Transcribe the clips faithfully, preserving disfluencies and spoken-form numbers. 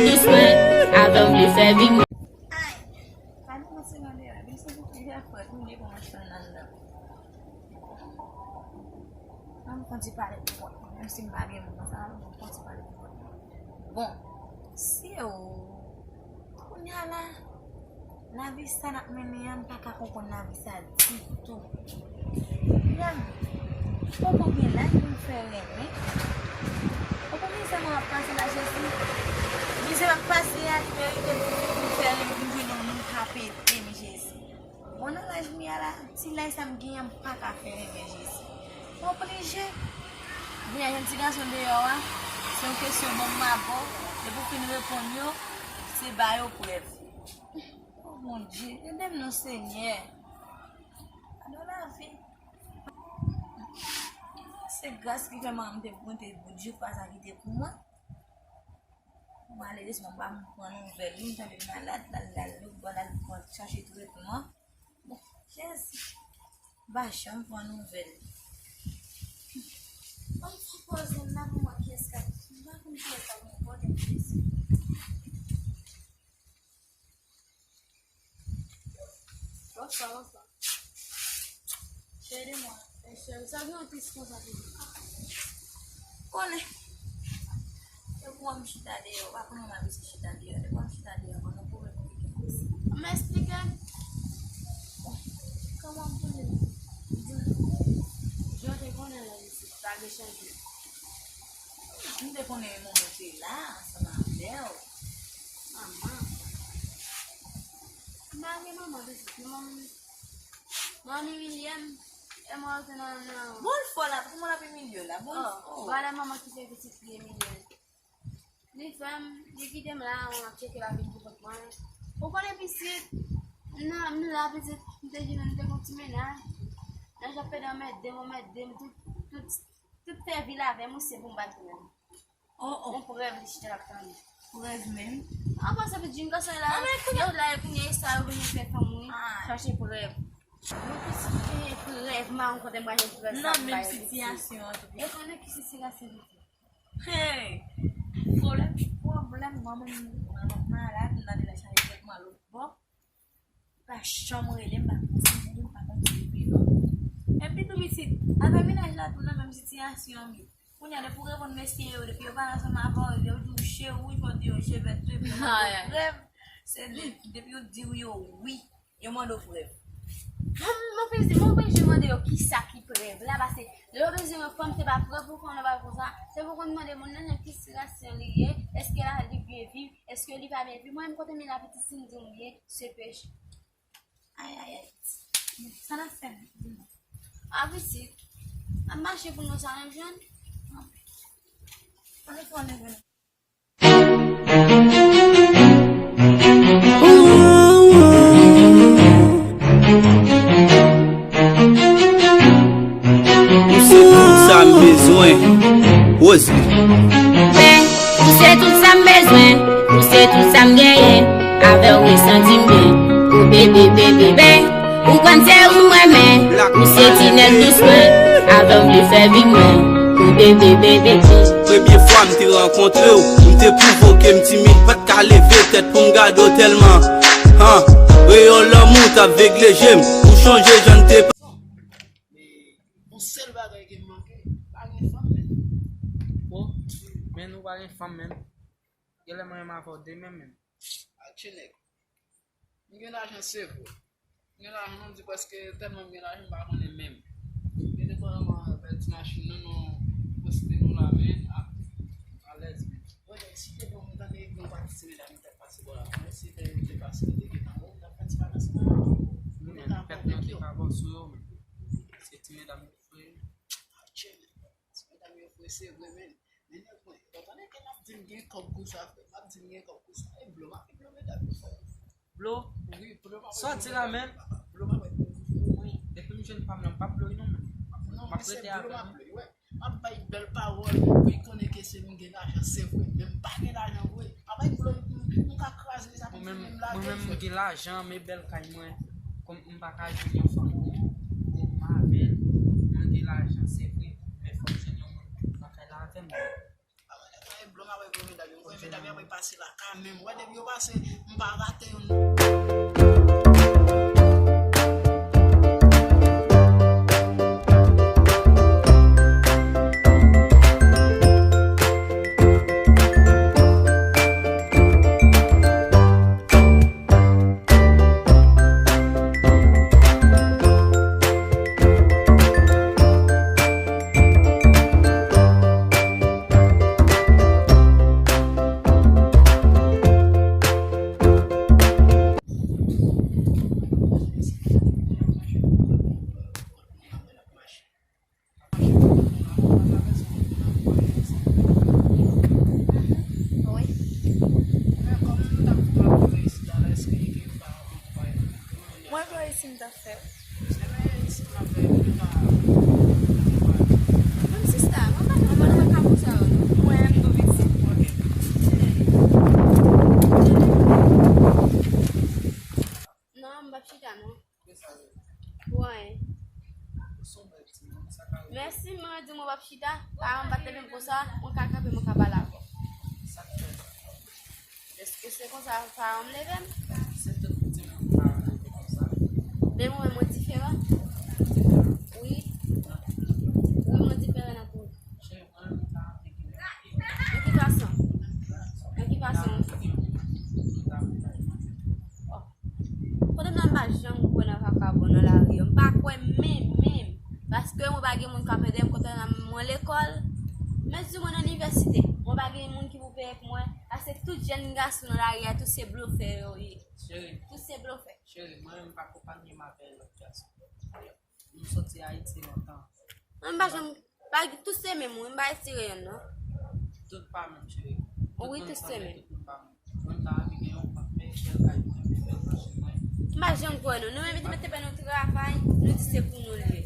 Dousman, avè w m vle fè vi m. Ay, pa nou mwen se nan deyò, men se pou ki fè frèt, nou li pou mwen fè nan nan. An m konn ti pale pou kont mwen, menm si m pa gen moun nan sa, an m konn ti pale pou kont mwen. Bon, si ou, kounye a la, lavi sa n ap mennen an, m pa ka konprann lavi sa ditou. Frè m, poko gen laj pou m fè renmen. Ou konn mizè mwen ap pase la, Jezi? Mizè m ap pase a, li merite pou m fè renmen, pou m jwenn yon moun k ap ede m, Jezi. Bon, nan laj m ye a la, ti laj sa m genyen an, m pa ka fè renmen, Jezi. M oblije. Gen yon ti gason deyò a, se yon kesyon ban m mabò, depi w fin reponn yo, se ba yo prèv. O Bondye, ede m non, Senyè. Adan lavi. Se gras ki fè manman m te pote bout jou pa sa ki te pou mwen. Malerezman, m pa pran nouvèl li, m tande l malad, l al, l al, l al, l al pran, chache tretman. Bon, Jezi, m pa janm pran nouvèl li. Ban m ti poze m la pou m wè kiyès k ap, m pa konn kiyès k ap reponn m, Jezi. Bonswa, bonswa. Cheri, ede mwen. E cheri, sa gen yon tris konsa toujou. Konnen. E pou m chita deyò, w pa konnen m abitye chita deyò. E pou m chita deyò, konnen pou rekonpike konsa. M eksplike m. Kòman pou li? Di m. Jan te konnen lè m isit, pa gen chanjman. M te konnen manman te la ansanm avè w. Manman. M pa gen manman pitit, manman, manman imilye m. E mwen rete nan, nan. Bon, l fò la, kòman l ap imilye w la? Bon, l fò. Vwala manman ki fè pitit li imilye l. Li fè m, li kite m la, mwen ap tcheke lavi m pou kont mwen. Ou konnen pitit, nan, m la pitit, m te jwenn, m te gon ti mennaj. Nan jan pede anmède m, anmède m, tout, tout, tout fè vil avè m, ou se pou m bat mwen. Oh, oh. Yon prèv li chita l ap tande. Prèv menm. An panse pou Jim konsa la. Yo la, e kounye a sa yo vini fè fanm wi. Chache prèv. Mwen pitit genyen prèv, m pa konn kote m pral jwenn prèv sa. Nan menm sitiyasyon an tou. E konnen ki sitiyasyon li te. Hey! Pwoblèm, pwoblèm, mwen menm, mwen malad, m nan de la chaje tèt mwen lòt bò. Pa janm rele m, pa konn si m tande, m pa konn si m vivan. Epi tou pitit, avè mennaj la tou nan menm sitiyasyon wi. Kounye a depi w reponn mesye yo, depi yo pale ansanm avè w, yo di w cheri, jodi yo chevè tou, epi yo mande w prèv, se de-, depi yo di w yo wi, yo mande w prèv. Mwen, mwen bezwen, mwen bezwen mande yo kisa ki prèv la, paske lè yo bezwen yon fanm, se pa prèv pou konn, pa konsa, se pou konn mande moun nan, nan ki sitiyasyon li ye, èske la li byen viv, èske li pa byen viv. Mwen menm kote m ye la pitit, si m di w m byen, se peche. Ay, ay, ay. Sa n ap fè menm? Di mwen. A pitit, n ap mache pou nou sa menm jan. Ann fè yon leve non. Ou se tout sa m bezwen, Rosie. Ou se tout sa m bezwen, ou se tout sa m genyen. Avè w m santi m byen. Ou bebe, bebe, bebe. Ou konn se ou m renmen. Ou se ti nèg dous mwen. Avè w m vle fè vi mwen. Ou bebe, bebe, bebe. Premye fwa m te rankontre w, m te pwouve w ke m timid, pa t ka leve tèt pou m gade w tèlman. Han, reyon lanmou t ap vegle je m. Ou chonje jan n te. Men, yon sèl bagay ke m manke, pa gen fanm, men. O, men ou pa gen fanm, men. Genlè mwen menm avè w de menm, men. Atche nèg. M gen lajan, se vre. M gen lajan, non, m di prèske tèlman m gen lajan, m pa konnen menm. Men depandaman bèl ti machin nou, nou poste nou la, men, a, alèz, men. Bon, si te bon, m tande gen yon pati ti medam ki t ap pase bò la, men si te, te pase, te gentan, bon, m t ap fè ti bagay sa. Wi, men, fèt nan ki pa bon sou yo, men. Se ti medam yo fre. Atche, men. Ti medam yo fre, se vre, men. Men nèg mwen, ou tande ke m ap di m gen kòb konsa, frè. M ap di m gen kòb konsa. E blo, m ap blo medam yo, frè. Blo? Wi, blo m ap. Sa w di la, men? Blo m ap. Wi. Depi m jwenn fanm nan, m p ap blo wi non, men. Non, m ap rete avè l. M ap bay bèl pawòl pou li konnen ke se m gen lajan, se vre. Men m pa gen lajan vre. M ap bay blo, m, m ka kraze sa pou m menm lage l, frè. Mwen menm, m gen lajan, men bèl kay mwen. Kòm m pa ka jwenn yon fanm pou, pou m avè l, mwen gen lajan, se vre, men fò m jwenn yon moun lakay la avè m. Avan lè sa, e blo m ap blo medam yo, mwen Medam yo ap pase lakay mwen, wè depi yo pase, m pa rate youn non. Wi. Mwen vle isi m ta fè. Menm sista, mwen pa konn mwen nan ka konsa yo non. Mwen menm tou pitit. Non, m p ap chita non. Pou anyen. Mèsi, mwen di mwen p ap chita. Paran m pa t leve m konsa, mwen ka kanpe, mwen ka pale avè w. Èske se konsa paran m leve m? Men mwen, mwen diferan. Wi. Wi, mwen diferan nan tout. Nan ki fason? Nan ki fason? Kote m nan m pa janm kwè nan vakabon nan lari yo. M pa kwè menm, menm. Paske mwen pa gen moun k ap ede m kote nan mwen lekòl. Menm si mwen nan inivèsite, mwen pa gen moun ki pou peye pou mwen. Paske tout jèn gason nan lari a, tout se blofè yo ye. Tout se blofè. Cheri, mwen menm m pa konpanye m avè lòt gason. Nou soti Ayiti lontan. Mwen pa janm, pa, tout se menm wi, m pa retire youn non. Tout pa menm, cheri. Wi, tout se menm. Tout moun pa menm. Mwen ta anvi gen yon kòt bèl kay mwen, bèl machin mwen. M pa janm kwè non. Nou menm, te mete pè nou travay, nou di se pou nou l ye.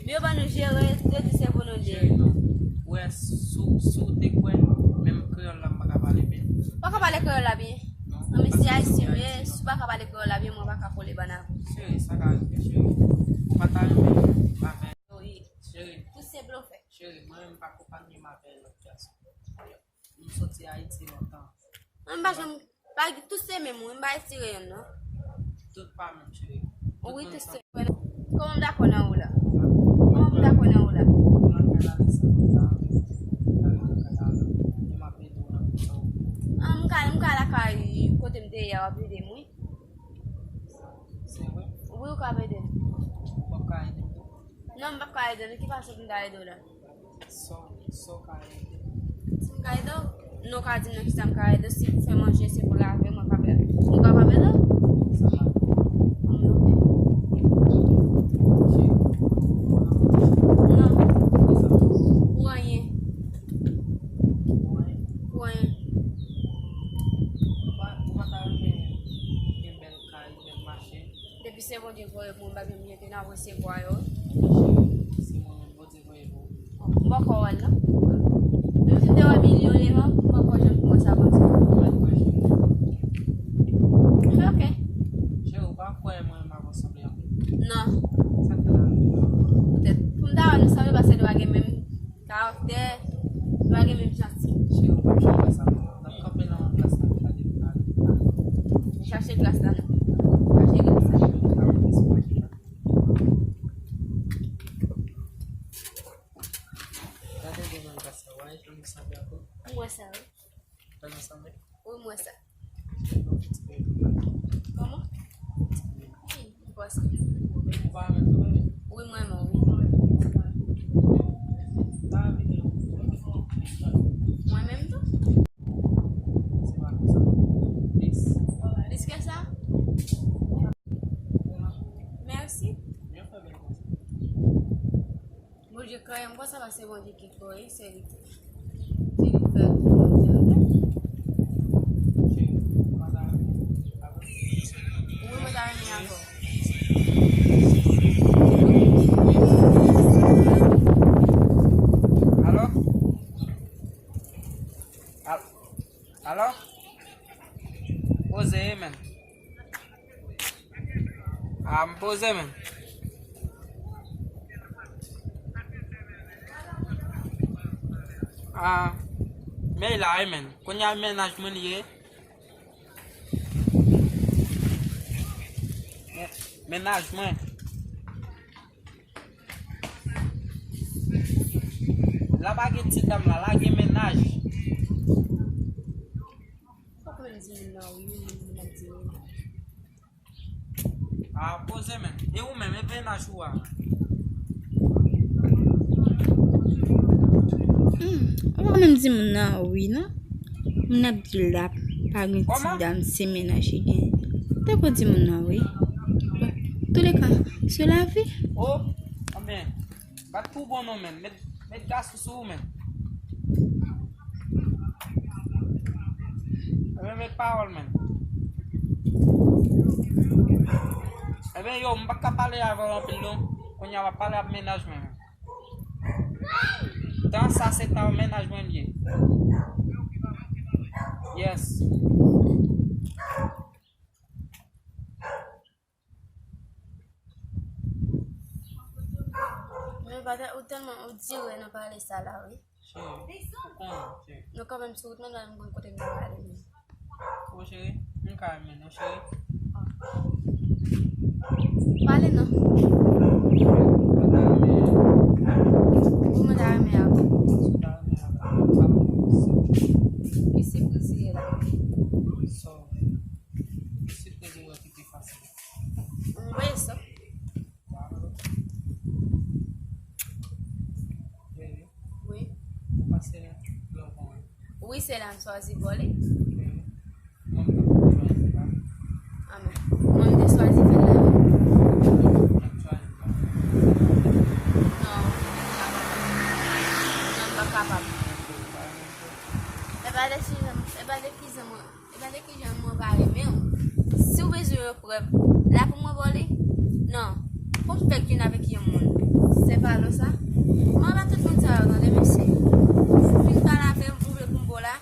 Men yo ban nou jere, yo di se pou nou l ye. Cheri, non. Ou wè, si w, si w te kwè, menm kreyòl la, m pa ka pale byen. Ou pa ka pale kreyòl la byen? Non, men se ayisyen m ye, si w pa ka pale kreyòl la byen, mwen pa ka kole bann avè w. Cheri, sa ka rive, cheri. Ou pa ta renmen avè. Cheri. Tout se blofè. Cheri, mwen menm m pa konpanye m avè lòt gason. Nou soti Ayiti lontan. Mwen pa janm, pa, tout se menm wi, m pa retire youn non. Tout pa menm, cheri. Wi, tout se menm. Kòman m dakò nan ou la? Kòman m dakò nan ou la? Ah, m ka, m ka lakay kote m te ye a, w ap ede m wi. Se vre? Wi, ou ka ede m. Ou p ap ka ede m tou? Non, m p ap ka ede w. Nan ki fason pou m ta ede w la? Sa w, sa w ka ede m? Si m ka ede w? Non, w ka di m nan kisa m ka ede w. Si pou fè manje, si pou lave, mwen ka fè. Mwen kapab ede w? Sa va. Anben, oke. Non. Pou anyen. Pou anyen? Pou anyen. Ou pa, ou pa ta renmen gen bèl kay, bèl machin? Depi se Bondye voye pou mwen, m pa gen byen ke n ap resevwa yo. Se mwen menm Bondye voye pou ou. M poko wè l non. Menm si m te wè milyon devan, m poko janm kwè sa Bondye. Ou mèt kwè, cheri. Oke. Cheri, ou pa kwè mwen m ap sanble anpil? Non. Sa k fè la? Poutèt pou m ta wè nou sanble, paske nou pa gen menm karaktè, nou pa gen menm jan. Cheri, ou p ap janm wè sa. N ap kanpe nan yon plas la, gade pou n ale. Chache glas la non. Chache glas la. Gade devan glas la, w a jan nou sanble ankò. M wè sa wi. Jan nou sanble? Wi, m wè sa. Kòman? Wi, m panse. Ou pa renmen tou, wi? Wi, mwen renmen w, wi. Mwen menm tou. Se pa konsa. Plis. Plis ke sa? Mèsi. Byen fè bèl konsa. Bondye kreye m konsa paske Bondye ki kreye, se li ki, se li ki fè tout moun, oke? Wi, mwen ta renmen avè w. Alo? Al-, alo? Poze, men. Ah, m poze, men. Ah. Men la wi, men. Kounye a mennaj mwen li ye. Men-, mennaj mwen. La pa gen ti dam la, la gen mennaj. Fòk mwen di moun nan wi, moun nan di wi. Ah, poze men. E ou menm, e mennaj ou a? Hmm, ou pa menm di moun nan wi, non? Moun ap di l la pa gen ti dam, se mennaj li gen. Te ko di moun nan wi. Bon, touleka, se lavi. Oh, anben, bat tou bon non, men. Met, met gason sou ou, men. Ebyen, met pawòl, men. Ebyen, yo, m pa ka pale avè w anpil, non. Kounye a, m ap pale ap mennaj mwen, men. Tan sa, se tan mennaj mwen li ye. Yes. Men pa tè, ou tèlman, ou dire nan pale sa la, wi. Cheri, ou konnen, cheri. Nou kanmenm sou wout, men la, m konn kote m te prale, men. Bon, cheri, m ka renmen nou, cheri. Pale non. Ou mwen ta renmen avè w. Ki sipriz li ye la? Ki sipriz ou wè ki pi fasil? M voye sa. Wi. Wi, se la m chwazi bò li. Anben, mwen m te chwazi fè l la. Non, non, m pa kapab. E pa de kijan, e pa de kijan mwen E gade kijan mwen pa renmen w. Si w bezwen yon prèv, la pou mwen vòlè? Non. Pou m fè youn avèk yon moun. Se pa lò sa. Mwen pa tout moun sa yo, tande, mesye. Ou fin pale avè m, ou vle pou m ba w la,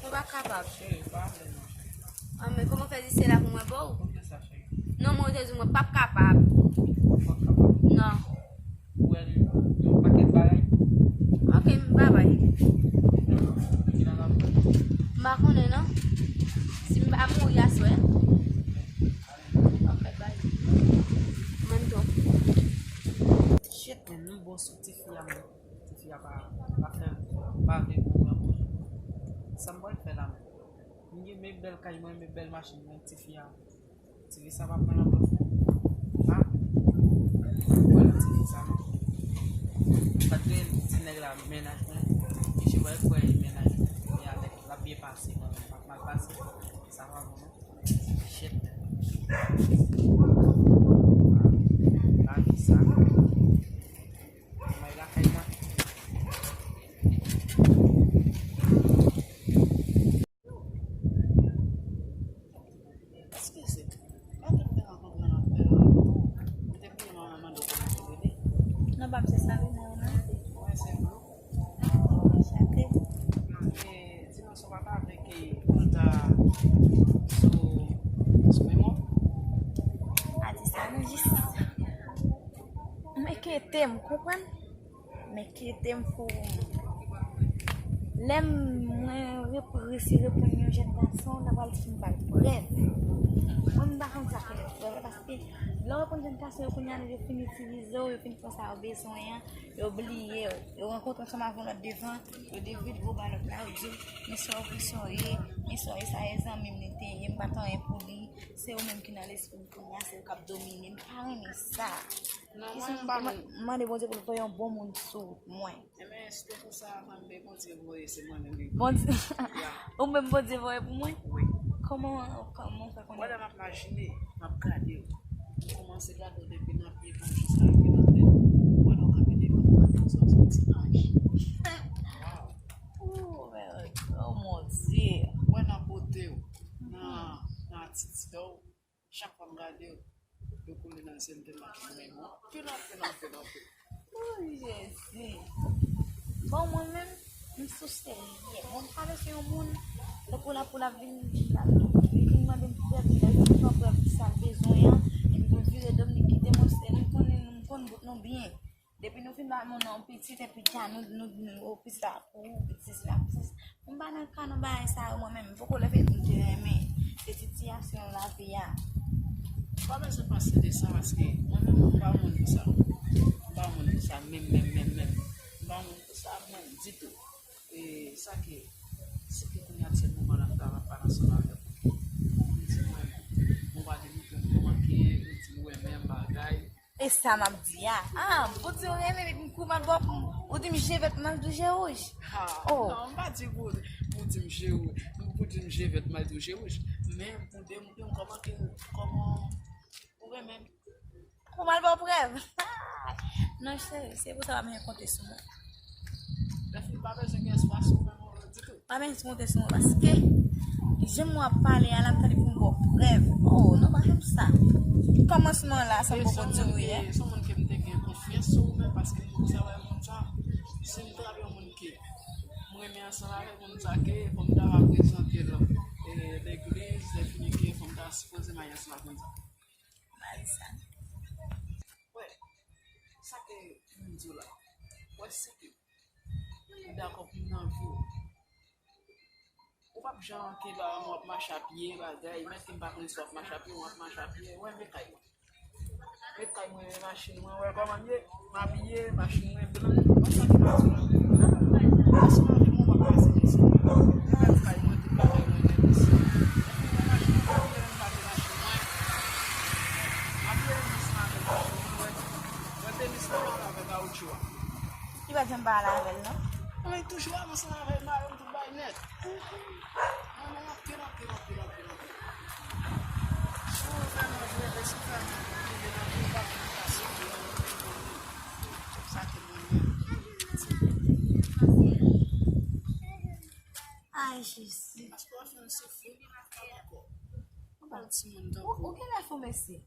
mwen pa kapab. Cheri, pa vle non, cheri. Ah, men kòman fè di se la pou mwen ba w? Poukisa, cheri? Non, mwen te di mwen p ap kapab. Ou p ap kapab? Non. Ou wè l, yon pakèt bagay. Ok, m babay. Ki nan laptop? M pa konnen non. Si m pa mouri aswè. Ok, bay. Mwen tou. Shit, men nou bon sou tifi a, men. Tifi a pa, pa fè, pa vle pou mwen. Sa m pral fè la, men. M gen men bèl kay mwen, men bèl machin mwen, tifi a. Tifi sa pa pran nan bòs mwen. Ha? Mwen ti fi sa non. Malgre ti nèg la mennaj mwen, misye pa kwè mennaj mwen. E avèk l ap byen pase, mwen menm m ap mal pase. Sa pa bon non. Shit. Lavi sa. Mwen lakay mwen. Eskize. Nan bab se Salina ou nan? Wi, se mwen. Chante. Di mwen si w pa ta vle ke konta sou, sou memwa. A di sa, nou jis. Men kite m, konprann? Men kite m pou ou. Lè m, mwen rep-, resi reponn yon jèn gason, l ap al di m ba l prèv. Mwen, m pa konn sa ki rele prèv la, paske lè w reponn jèn gason yo kounye a, yo fin itilize w, yo fin fè sa yo bezwen an, yo bliye w. Yo rankontre ansanm avè yon lòt devan, yo devide w ba lòt la, yo di w, men sa w, men sa w ye, men sa w ye, sa e zanmi m li te ye, m pa t anyen pou li, se ou menm ki nan lespri m kounye a, se ou k ap domine m, m pa renmen sa. Non, mwen, m pa renmen. M mande Bondye pou l voye yon bon moun sou wout mwen. Enben, si te pou sa, mwen, men Bondye voye, se mwen menm ki voye. Bondye, ou menm Bondye voye pou mwen? Wi. Kòman, kòman w fè konnen? Wè, lè m ap majine, m ap gade w. M kòmanse gade w depi nan pye w jis rive nan tèt. Wè, lè w kanpe devan m, m ap fè w santi w ti anj. Oh, men, oh mon Dieu. Wè, nan bote w, nan, nan atitid w. Chak fwa m gade w, yo koule nan zye m tèlman ke m renmen w anpil, anpil, anpil, anpil. Ooh, Jezi. Bon, mwen menm, m sou serye. Bon, m pa bezwen yon moun, tankou l ap, pou l ap vin, l ap vin mande m prèv, li lè l fin pran prèv sa l bezwen an, epi pou l vire do m, li kite m, se li m konnen, m konn bout nou byen. Depi nou fin ba moun nan yon pitit, epi dja nou, nou, nou, oh, pitit la pou ou, pitit la pou ou. M pa nan ka nan bagay sa yo mwen menm. M poko leve m te renmen. Se sitiyasyon lavi a. Ou pa bezwen pase de sa paske mwen menm m pa yon moun pou sa. M pa yon moun pou sa menm, menm, menm, menm. M pa yon moun pou sa mwen ditou. E sa ke, si ke kounye a se moman la m ta pa ansanm avè w. Ou di mwen, ou pa de nou pou m kòman ke, ou di ou renmen m bagay. E sa m ap di a. Ah, ou di ou renmen m epi m kou m al bò pou ou di m je vèt m al di w je wouj. Ha, oh. Non, m pa di pou, pou di m je wouj, pou di m je vèt m al di w je wouj. Men pou demontre m kòman ke, kòman ou renmen m. Pou m al ba w prèv. Non, cheri, se pou sa w pa bezwen konte sou mwen. Lèfi pa bezwen gen espwa sou mwen ditou. Pa bezwen konte sou mwen paske jan w ap pale a la, m tande pou m ba w prèv. Oh, non, pa janm sa. Kòmansman la, sa m poko di w ye. Se yon moun ke m te gen konfyans sou ou menm paske m konn sa wè moun sa. Si m trap yon moun ke m renmen ansanm avèk moun sa ke fò m ta va prezante l, e, legliz, lè fini ke fò m ta sipoze marye ansanm avèk moun sa. Marisa. Wè, sa ke m di w la. Wè, si ke ou dakò pou m nan vi w. Ou p ap janm anke ba w ap mache a pye, bagay, menm si m pa konnen si w ap mache a pye, w ap mache a pye, wè, men kay mwen. Met kay mwen, machin mwen, wè kòman m ye, m abiye, machin mwen blan. Wè sa ki pa sou la. Paske mwen, mwen pa pase isit. Mwen met kay mwen, tout bagay mwen nèt isit. Epi mwen machin mwen, mwen pa gen machin mwen. Abiye m ansanm avèk machin mwen, wè. Wè tenis mwen, wè avèk kawoutchou a. Li pa janm pale avè l, non? Mwen toujou ansanm avè l, mayo m, tout bagay nèt. Mwen, mwen anpil, anpil, anpil, anpil, anpil. Si w fè mwen jwe, si w fè mwen rive nan vi, w pa vin kase, sa ke mwen menm. Ay, Jezi. Paske w ap fè m soufri, m pa dakò. Ou pa yon timoun tankou. Ou, ou genlè fou, mesye.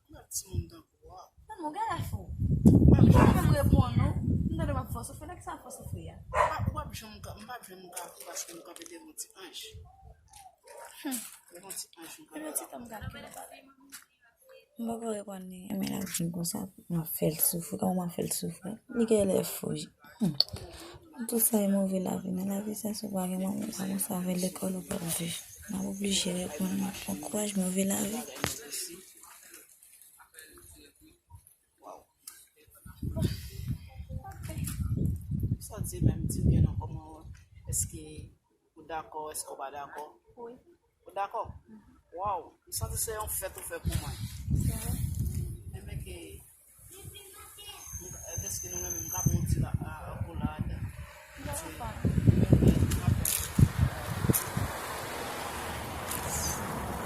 Ou pa timoun tankou w. Manman, ou genlè fou. Ou pa janm. Ou pa janm reponn, non. M tande w ap fè w soufri, nèg sa ap fè w soufri a. Ou pa, ou pa janm ka, m pa janm ka fou paske m kanpe devan ti anj. Hmm. Devan ti anj, m kanpe. Devan ti anj, m kanpe devan. M poko reponn li, men l ap vin konsa, m ap fè l soufri, kòman m ap fè l soufri? Li genlè fou. Hmm. Tout sa e move lavi, nan lavi sa, si w pa gen manman, w pa konsa avè lekòl, ou p ap viv. M ap oblije reponn, m ap pran kouraj, move lavi. Waw. Ok. Sa w di menm, di m byen non, kòman, èske ou dakò, èske w pa dakò? Wi. Ou dakò? Mhm. Waw, m santi se yon fèt ou fè pou mwen. Se vre? Ebyen ke, m ka, dèske nou renmen, m ka pran yon ti la, a, akolad. N ap fè.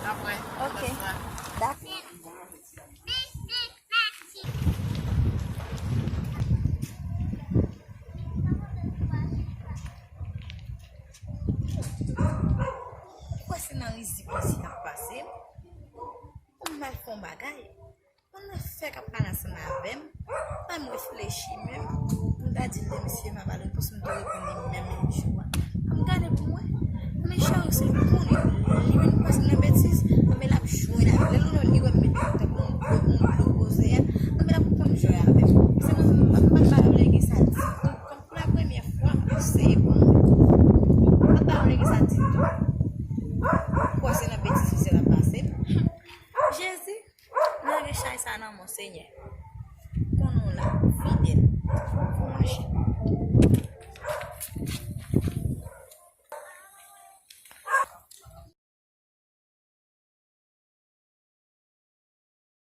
Apre. Ok. Dakò. Ou kwè se nan rizib mesye ap pase m? Pou m al fè yon bagay. Moun nan fèk ap pale ansanm avè m. Fè m reflechi menm. M ta di l de mesye m ap al repons m te reponn li menm, menm jou a. An m gade pou mwen. Men cheri, se l konnen li menm pase nan betiz. Anben l ap jwenn avè l. Lè l wè li wè m met tankou yon gwo moun dlo poze a. Anben l ap konn jwe avè m. Se mwen menm m p ap, m p ap ba yo lege sa ditou. Kòm pou la premyè fwa, m eseye pou mwen. M p ap ba yo lege sa ditou. Ou kwè se nan betiz misye l ap pase m? Jezi, lage chay sa nan men w, Senyè. Konnen w la, fidèl. Fò w mache.